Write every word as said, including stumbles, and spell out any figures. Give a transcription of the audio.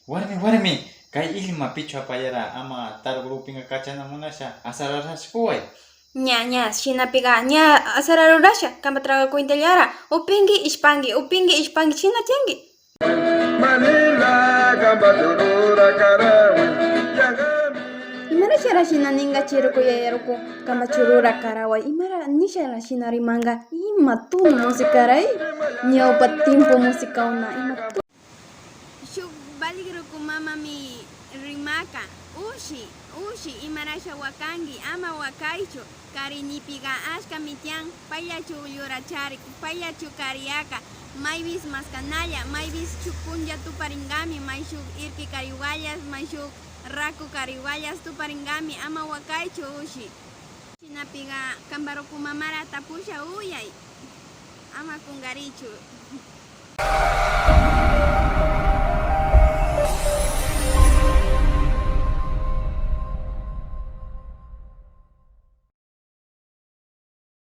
Warmi, warmi, kay illma pichwa payara ama targurupinga kachana munasha, asararashpuway. Ña, ña, shinapiqa ña asararurasha, kanpa tragukuyntallara, upingi, ishpangi, upingi, ishpangi, shina tiyangi. Manila, kanpa churura karawan, yangami. Imarashara shina ninga chiruku yayaruku, kanpa churura karaway, imara nishara shina rimanga, ima tunu musicaray, ñawpa timpu musicauna, ima tunu. Shuk valiq ruku mamami rimaka, ushi, ushi, imarasha wakangi, ama wakaychu, kari nipiqa ashkami tiyan, payllachu yurachari, payllachu kariyaka, maywis maskanalla, maywis shuk punlla tuparingami, may shuk irki kariwallas, may shuk raku kariwallas tuparingami, ama wakaychu ushi. Shinapiqa kanpa ruku mamara tapusha uyay, ama kungarichu.